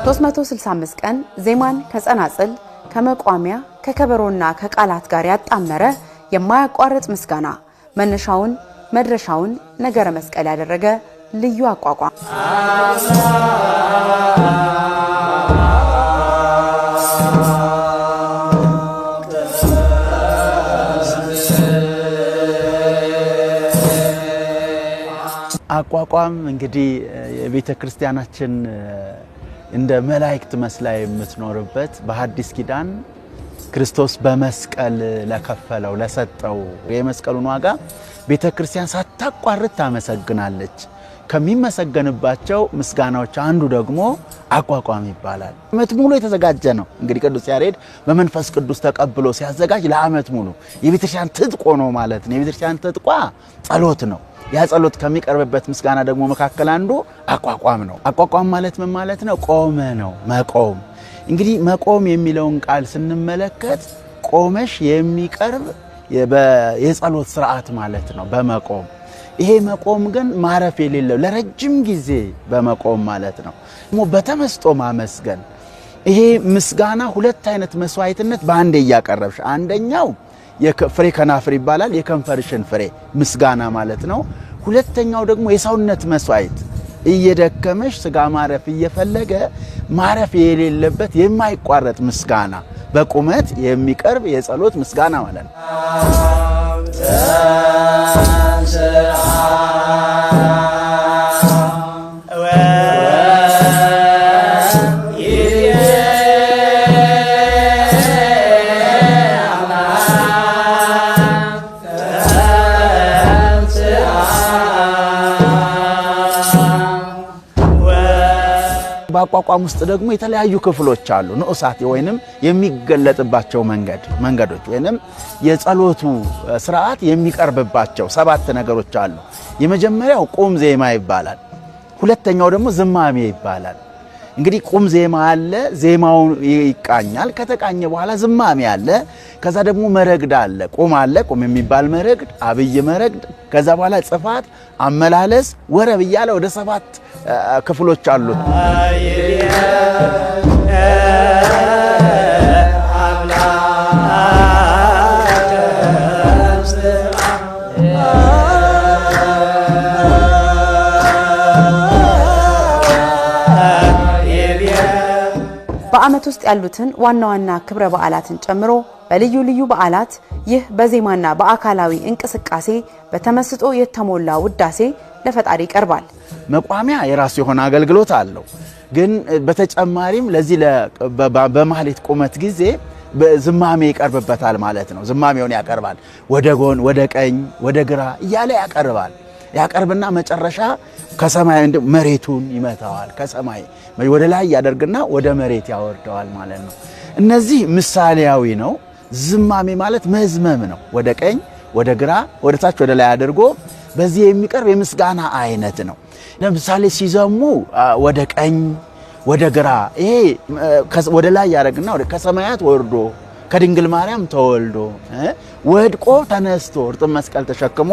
365 ቀን ዜማን ከጸናጽል፣ ከመቋሚያ፣ ከከበሮና ከቃላት ጋር ያጣመረ የማያቋርጥ ምስጋና፣ መነሻውን መድረሻውን ነገረ መስቀል ያደረገ ልዩ አቋቋም። አቋቋም እንግዲህ የቤተ ክርስቲያናችን እንደ መላእክት መስላ የምትኖርበት፣ በሐዲስ ኪዳን ክርስቶስ በመስቀል ለከፈለው፣ ለሰጠው የመስቀሉን ዋጋ ቤተ ክርስቲያን ሳታቋርጥ ታመሰግናለች። ከሚመሰገንባቸው ምስጋናዎች አንዱ ደግሞ አቋቋም ይባላል። ዓመት ሙሉ የተዘጋጀ ነው። እንግዲህ ቅዱስ ያሬድ በመንፈስ ቅዱስ ተቀብሎ ሲያዘጋጅ ለዓመት ሙሉ የቤተክርስቲያን ትጥቆ ነው ማለት ነው። የቤተክርስቲያን ትጥቋ ጸሎት ነው። ያ ጸሎት ከሚቀርብበት ምስጋና ደግሞ መካከል አንዱ አቋቋም ነው። አቋቋም ማለት ምን ማለት ነው? ቆመ ነው፣ መቆም። እንግዲህ መቆም የሚለውን ቃል ስንመለከት ቆመሽ የሚቀርብ የጸሎት ስርዓት ማለት ነው። በመቆም፣ ይሄ መቆም ግን ማረፍ የሌለው ለረጅም ጊዜ በመቆም ማለት ነው። ደግሞ በተመስጦ ማመስገን። ይሄ ምስጋና ሁለት አይነት መስዋዕትነት በአንዴ እያቀረብሽ፣ አንደኛው ፍሬ ከናፍር ይባላል። የከንፈርሽን ፍሬ ምስጋና ማለት ነው። ሁለተኛው ደግሞ የሰውነት መስዋዕት፣ እየደከመሽ ስጋ ማረፍ እየፈለገ ማረፍ የሌለበት የማይቋረጥ ምስጋና፣ በቁመት የሚቀርብ የጸሎት ምስጋና ማለት ነው። በአቋቋም ውስጥ ደግሞ የተለያዩ ክፍሎች አሉ። ንዑሳት ወይንም የሚገለጥባቸው መንገዶች ወይንም የጸሎቱ ስርዓት የሚቀርብባቸው ሰባት ነገሮች አሉ። የመጀመሪያው ቁም ዜማ ይባላል። ሁለተኛው ደግሞ ዝማሜ ይባላል። እንግዲህ ቁም ዜማ አለ፣ ዜማው ይቃኛል። ከተቃኘ በኋላ ዝማሜ አለ። ከዛ ደግሞ መረግድ አለ። ቁም አለ፣ ቁም የሚባል መረግድ፣ አብይ መረግድ። ከዛ በኋላ ጽፋት፣ አመላለስ፣ ወረብ እያለ ወደ ሰባት ክፍሎች አሉት። በዓመት ውስጥ ያሉትን ዋና ዋና ክብረ በዓላትን ጨምሮ በልዩ ልዩ በዓላት ይህ በዜማና በአካላዊ እንቅስቃሴ በተመስጦ የተሞላ ውዳሴ ለፈጣሪ ይቀርባል። መቋሚያ የራሱ የሆነ አገልግሎት አለው። ግን በተጨማሪም ለዚህ በማህሌት ቁመት ጊዜ ዝማሜ ይቀርብበታል ማለት ነው። ዝማሜውን ያቀርባል። ወደ ጎን፣ ወደ ቀኝ፣ ወደ ግራ እያለ ያቀርባል። ያቀርብና መጨረሻ ከሰማይ መሬቱን ይመታዋል። ከሰማይ ወደ ላይ ያደርግና ወደ መሬት ያወርደዋል ማለት ነው። እነዚህ ምሳሌያዊ ነው። ዝማሜ ማለት መዝመም ነው። ወደ ቀኝ፣ ወደ ግራ፣ ወደ ታች፣ ወደ ላይ አድርጎ በዚህ የሚቀርብ የምስጋና አይነት ነው። ለምሳሌ ሲዘሙ ወደ ቀኝ፣ ወደ ግራ፣ ይሄ ወደ ላይ ያደርግና ከሰማያት ወርዶ፣ ከድንግል ማርያም ተወልዶ፣ ወድቆ ተነስቶ፣ እርጥብ መስቀል ተሸክሞ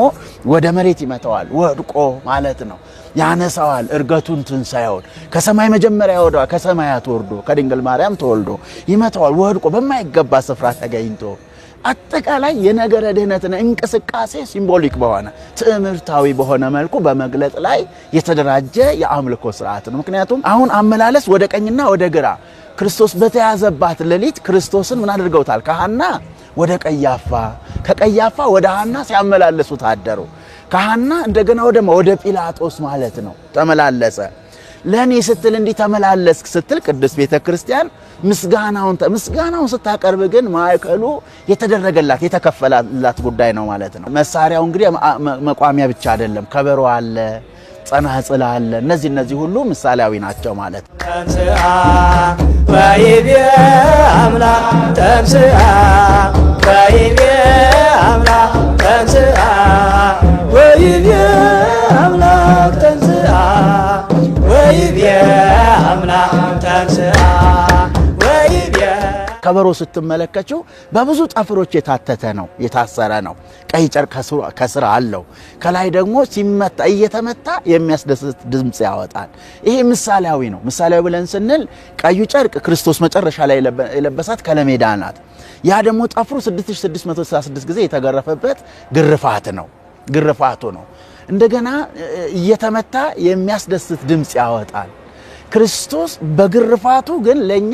ወደ መሬት ይመታዋል። ወድቆ ማለት ነው። ያነሳዋል እርገቱን፣ ትንሣኤውን። ከሰማይ መጀመሪያ ወደ ከሰማያት ወርዶ ከድንግል ማርያም ተወልዶ ይመታዋል። ወድቆ በማይገባ ስፍራ ተገኝቶ፣ አጠቃላይ የነገረ ድኅነትን እንቅስቃሴ symbolic በሆነ፣ ትምህርታዊ በሆነ መልኩ በመግለጽ ላይ የተደራጀ የአምልኮ ስርዓት ነው። ምክንያቱም አሁን አመላለስ ወደ ቀኝና ወደ ግራ፣ ክርስቶስ በተያዘባት ሌሊት ክርስቶስን ምን አድርገውታል? ከሐና ወደ ቀያፋ፣ ከቀያፋ ወደ ሐና ሲያመላልሱት አደሩ። ከሐና እንደገና ወደ ጲላጦስ ማለት ነው ተመላለሰ። ለእኔ ስትል እንዲህ ተመላለስክ ስትል ቅድስት ቤተ ክርስቲያን ምስጋናውን ስታቀርብ ግን ማዕከሉ የተደረገላት፣ የተከፈላላት ጉዳይ ነው ማለት ነው። መሳሪያው እንግዲህ መቋሚያ ብቻ አይደለም፣ ከበሮ አለ፣ ጸናጽል አለ። እነዚህ ሁሉ ምሳሌያዊ ናቸው ማለት ነው። ተንስአ ወይቤ አምላክ ተንስአ ወይቤ አምላክ ተንስአ ወይቤ አምላክ ተንስአ ወይቤ አምላክ ተንስአ ወይቤ። ከበሮ ስትመለከችው በብዙ ጠፍሮች የታተተ ነው፣ የታሰረ ነው። ቀይ ጨርቅ ከስር አለው። ከላይ ደግሞ ሲመታ እየተመታ የሚያስደስት ድምፅ ያወጣል። ይሄ ምሳሌያዊ ነው። ምሳሌያዊ ብለን ስንል ቀዩ ጨርቅ ክርስቶስ መጨረሻ ላይ የለበሳት ከለሜዳ ናት። ያ ደግሞ ጠፍሩ 6666 ጊዜ የተገረፈበት ግርፋት ነው፣ ግርፋቱ ነው። እንደገና እየተመታ የሚያስደስት ድምፅ ያወጣል። ክርስቶስ በግርፋቱ ግን ለኛ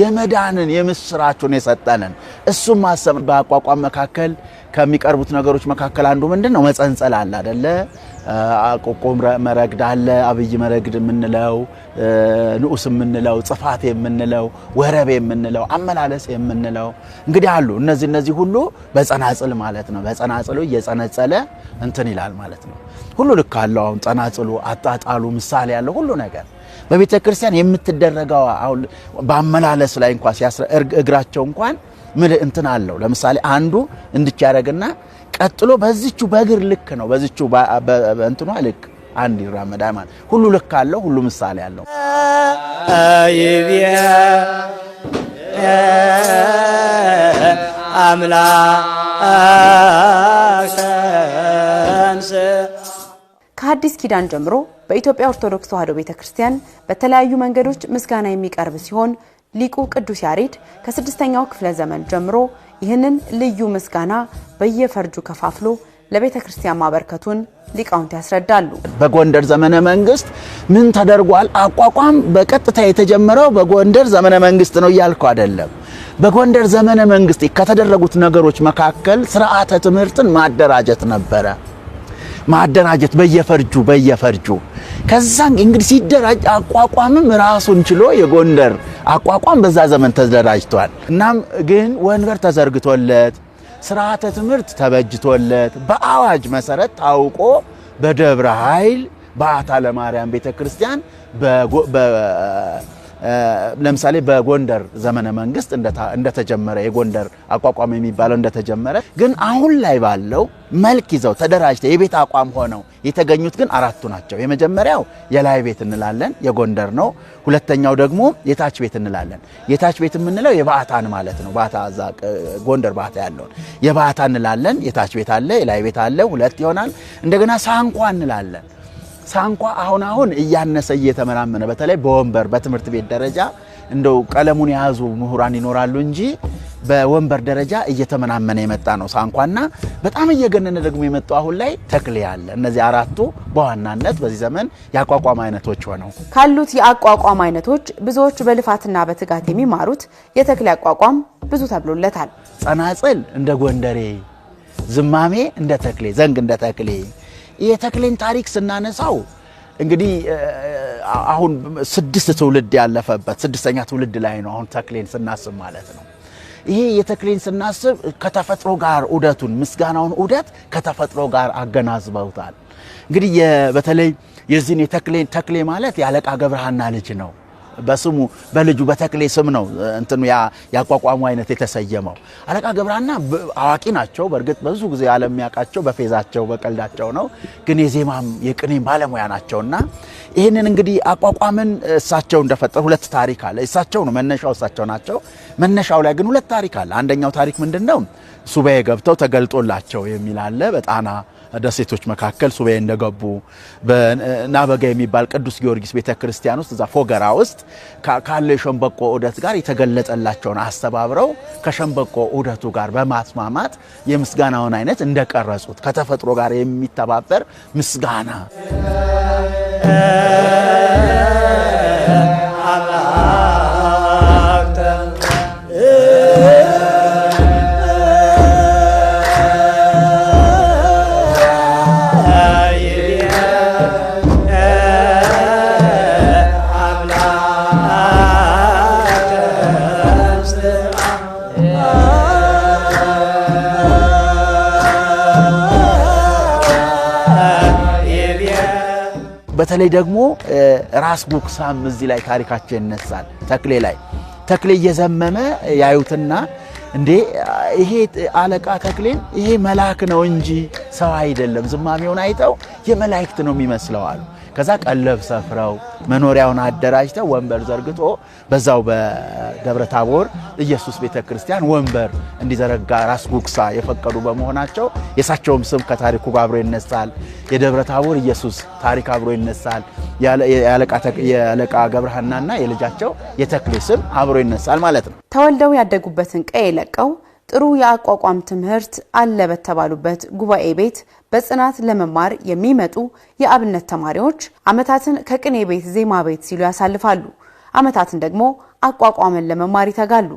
የመዳንን የምስራቹን የሰጠንን እሱም ማሰብ። በአቋቋም መካከል ከሚቀርቡት ነገሮች መካከል አንዱ ምንድን ነው? መጸንጸል አለ አደለ? አቆቆም መረግድ አለ፣ አብይ መረግድ የምንለው፣ ንዑስ የምንለው፣ ጽፋት የምንለው፣ ወረብ የምንለው፣ አመላለስ የምንለው እንግዲህ አሉ። እነዚህ ሁሉ በጸናጽል ማለት ነው። በጸናጽሉ እየጸነጸለ እንትን ይላል ማለት ነው። ሁሉ ልክ አለው። አሁን ጸናጽሉ፣ አጣጣሉ፣ ምሳሌ ያለው ሁሉ ነገር በቤተ ክርስቲያን የምትደረገው አሁን በአመላለስ ላይ እንኳን እግራቸው እንኳን ምን እንትን አለው። ለምሳሌ አንዱ እንድች ያደርግና ቀጥሎ በዚቹ በእግር ልክ ነው፣ በዚቹ በእንትኗ ልክ አንድ ይራመዳል ማለት ሁሉ ልክ አለው፣ ሁሉ ምሳሌ አለው። ይቤ አምላክ ከሐዲስ ኪዳን ጀምሮ በኢትዮጵያ ኦርቶዶክስ ተዋሕዶ ቤተክርስቲያን በተለያዩ መንገዶች ምስጋና የሚቀርብ ሲሆን ሊቁ ቅዱስ ያሬድ ከ6ኛው ክፍለ ዘመን ጀምሮ ይህንን ልዩ ምስጋና በየፈርጁ ከፋፍሎ ለቤተክርስቲያን ማበርከቱን ሊቃውንት ያስረዳሉ። በጎንደር ዘመነ መንግስት ምን ተደርጓል? አቋቋም በቀጥታ የተጀመረው በጎንደር ዘመነ መንግስት ነው እያልኩ አይደለም። በጎንደር ዘመነ መንግስት ከተደረጉት ነገሮች መካከል ስርዓተ ትምህርትን ማደራጀት ነበረ። ማደራጀት በየፈርጁ ከዛን እንግዲህ ሲደራጅ አቋቋምም ራሱን ችሎ የጎንደር አቋቋም በዛ ዘመን ተደራጅቷል። እናም ግን ወንበር ተዘርግቶለት ስርዓተ ትምህርት ተበጅቶለት በአዋጅ መሰረት ታውቆ በደብረ ኃይል በዓታ ለማርያም ቤተክርስቲያን ለምሳሌ በጎንደር ዘመነ መንግስት እንደተጀመረ የጎንደር አቋቋም የሚባለው እንደተጀመረ ግን አሁን ላይ ባለው መልክ ይዘው ተደራጅተው የቤት አቋም ሆነው የተገኙት ግን አራቱ ናቸው። የመጀመሪያው የላይ ቤት እንላለን፣ የጎንደር ነው። ሁለተኛው ደግሞ የታች ቤት እንላለን። የታች ቤት የምንለው የባዕታን ማለት ነው። ባዕታ እዛ ጎንደር ባዕታ ያለውን የባዕታ እንላለን። የታች ቤት አለ፣ የላይ ቤት አለ፣ ሁለት ይሆናል። እንደገና ሳንኳ እንላለን። ሳንኳ አሁን አሁን እያነሰ እየተመናመነ በተለይ በወንበር በትምህርት ቤት ደረጃ እንደው ቀለሙን የያዙ ምሁራን ይኖራሉ እንጂ በወንበር ደረጃ እየተመናመነ የመጣ ነው ሳንኳና በጣም እየገነነ ደግሞ የመጣው አሁን ላይ ተክሌ አለ። እነዚህ አራቱ በዋናነት በዚህ ዘመን የአቋቋም አይነቶች ሆነው ካሉት የአቋቋም አይነቶች ብዙዎች በልፋትና በትጋት የሚማሩት የተክሌ አቋቋም ብዙ ተብሎለታል። ጸናጽል እንደ ጎንደሬ፣ ዝማሜ እንደ ተክሌ፣ ዘንግ እንደ ተክሌ። የተክሌን ታሪክ ስናነሳው እንግዲህ አሁን 6 ትውልድ ያለፈበት 6ኛ ትውልድ ላይ ነው አሁን ተክሌን ስናስብ ማለት ነው። ይሄ የተክሌን ስናስብ ከተፈጥሮ ጋር ዑደቱን ምስጋናውን ዑደት ከተፈጥሮ ጋር አገናዝበውታል። እንግዲህ በተለይ የዚህን የተክሌን ተክሌ ማለት የአለቃ ገብረሃና ልጅ ነው። በስሙ በልጁ በተክሌ ስም ነው እንትኑ ያቋቋሙ አይነት የተሰየመው። አለቃ ገብረሃና አዋቂ ናቸው። በእርግጥ በብዙ ጊዜ ዓለም የሚያውቃቸው በፌዛቸው በቀልዳቸው ነው። ግን የዜማም የቅኔም ባለሙያ ናቸውና ይህንን እንግዲህ አቋቋምን እሳቸው እንደፈጠሩ ሁለት ታሪክ አለ። እሳቸው ነው መነሻው፣ እሳቸው ናቸው። መነሻው ላይ ግን ሁለት ታሪክ አለ። አንደኛው ታሪክ ምንድነው? ሱባኤ ገብተው ተገልጦላቸው የሚል አለ። በጣና ደሴቶች መካከል ሱባኤ እንደገቡ በናበጋ የሚባል ቅዱስ ጊዮርጊስ ቤተክርስቲያን ውስጥ እዛ ፎገራ ውስጥ ካለው የሸንበቆ ዑደት ጋር የተገለጠላቸውን አስተባብረው ከሸንበቆ ዑደቱ ጋር በማስማማት የምስጋናውን አይነት እንደቀረጹት ከተፈጥሮ ጋር የሚተባበር ምስጋና በተለይ ደግሞ ራስ ጉግሳም እዚህ ላይ ታሪካቸው ይነሳል። ተክሌ ላይ ተክሌ እየዘመመ ያዩትና እንዴ ይሄ አለቃ ተክሌን ይሄ መልአክ ነው እንጂ ሰው አይደለም፣ ዝማሜውን አይተው የመላእክት ነው የሚመስለው አሉ። ከዛ ቀለብ ሰፍረው መኖሪያውን አደራጅተው ወንበር ዘርግቶ በዛው በደብረ ታቦር ኢየሱስ ቤተክርስቲያን ወንበር እንዲዘረጋ ራስ ጉግሳ የፈቀዱ በመሆናቸው የእሳቸውም ስም ከታሪኩ ጋር አብሮ ይነሳል። የደብረ ታቦር ኢየሱስ ታሪክ አብሮ ይነሳል። የአለቃ ገብረሐናና የልጃቸው የተክሌ ስም አብሮ ይነሳል ማለት ነው። ተወልደው ያደጉበትን ቀዬ ለቀው ጥሩ የአቋቋም ትምህርት አለ በተባሉበት ጉባኤ ቤት በጽናት ለመማር የሚመጡ የአብነት ተማሪዎች ዓመታትን ከቅኔ ቤት ዜማ ቤት ሲሉ ያሳልፋሉ። ዓመታትን ደግሞ አቋቋምን ለመማር ይተጋሉ።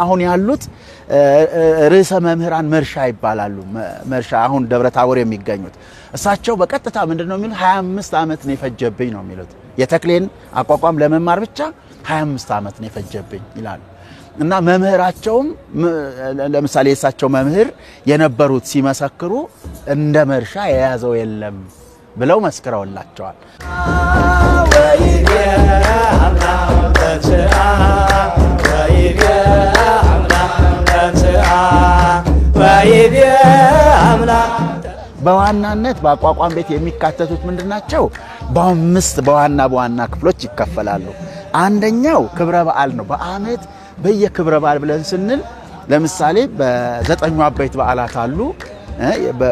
አሁን ያሉት ርዕሰ መምህራን መርሻ ይባላሉ። መርሻ አሁን ደብረ ታቦር የሚገኙት እሳቸው በቀጥታ ምንድነው የሚሉት 25 ዓመት ነው የፈጀብኝ ነው የሚሉት። የተክሌን አቋቋም ለመማር ብቻ 25 ዓመት ነው የፈጀብኝ ይላሉ። እና መምህራቸውም ለምሳሌ የእሳቸው መምህር የነበሩት ሲመሰክሩ እንደ መርሻ የያዘው የለም ብለው መስክረውላቸዋል። በዋናነት በአቋቋም ቤት የሚካተቱት ምንድናቸው? በአምስት በዋና በዋና ክፍሎች ይከፈላሉ። አንደኛው ክብረ በዓል ነው። በአመት በየክብረ በዓል ብለን ስንል ለምሳሌ በዘጠኙ አበይት በዓላት አሉ።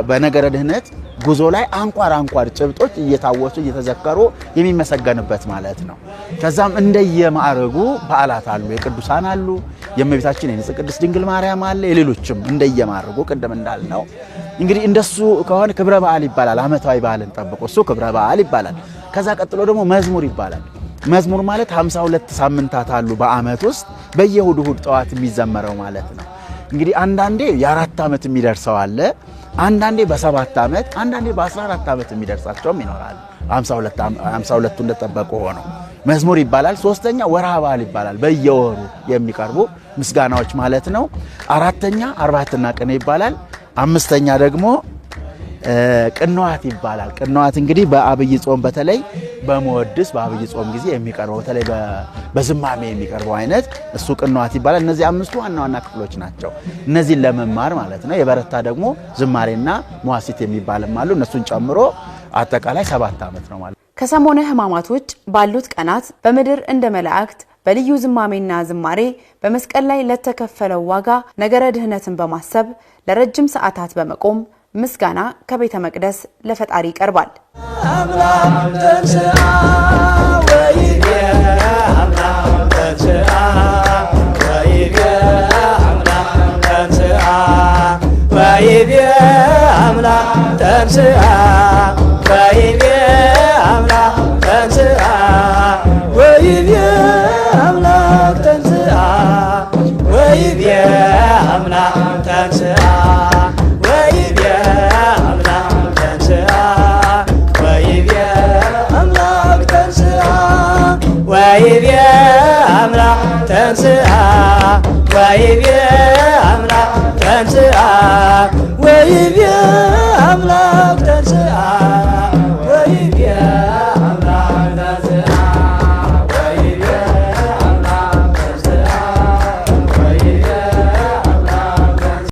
በነገረ ድህነት ጉዞ ላይ አንኳር አንኳር ጭብጦች እየታወሱ እየተዘከሩ የሚመሰገንበት ማለት ነው። ከዛም እንደየማዕረጉ በዓላት አሉ። የቅዱሳን አሉ፣ የእመቤታችን የንጽሕት ቅድስት ድንግል ማርያም አለ፣ የሌሎችም እንደየማዕረጉ ቅድም እንዳልነው እንግዲህ እንደሱ ከሆነ ክብረ በዓል ይባላል። አመታዊ በዓልን ጠብቆ እሱ ክብረ በዓል ይባላል። ከዛ ቀጥሎ ደግሞ መዝሙር ይባላል። መዝሙር ማለት 52 ሳምንታት አሉ በአመት ውስጥ በየእሁድ እሁድ ጠዋት የሚዘመረው ማለት ነው። እንግዲህ አንዳንዴ የአራት ዓመት የሚደርሰው አለ፣ አንዳንዴ በሰባት ዓመት፣ አንዳንዴ በ14 ዓመት የሚደርሳቸውም ይኖራል። 52ቱ እንደጠበቁ ሆነው መዝሙር ይባላል። ሶስተኛ ወርሃ በዓል ይባላል። በየወሩ የሚቀርቡ ምስጋናዎች ማለት ነው። አራተኛ አርባዕትና ቅኔ ይባላል። አምስተኛ ደግሞ ቅንዋት ይባላል። ቅንዋት እንግዲህ በአብይ ጾም በተለይ በመወድስ በአብይ ጾም ጊዜ የሚቀርበው በተለይ በዝማሜ የሚቀርበው አይነት እሱ ቅንዋት ይባላል። እነዚህ አምስቱ ዋና ዋና ክፍሎች ናቸው። እነዚህን ለመማር ማለት ነው። የበረታ ደግሞ ዝማሬና መዋሲት የሚባልም አሉ። እነሱን ጨምሮ አጠቃላይ 7 ዓመት ነው ማለት ነው። ከሰሞነ ሕማማት ውጭ ባሉት ቀናት በምድር እንደ መላእክት በልዩ ዝማሜና ዝማሬ በመስቀል ላይ ለተከፈለው ዋጋ ነገረ ድህነትን በማሰብ ለረጅም ሰዓታት በመቆም ምስጋና ከቤተ መቅደስ ለፈጣሪ ይቀርባል። ወይቤ አምላክ ተንሥአ ወይቤ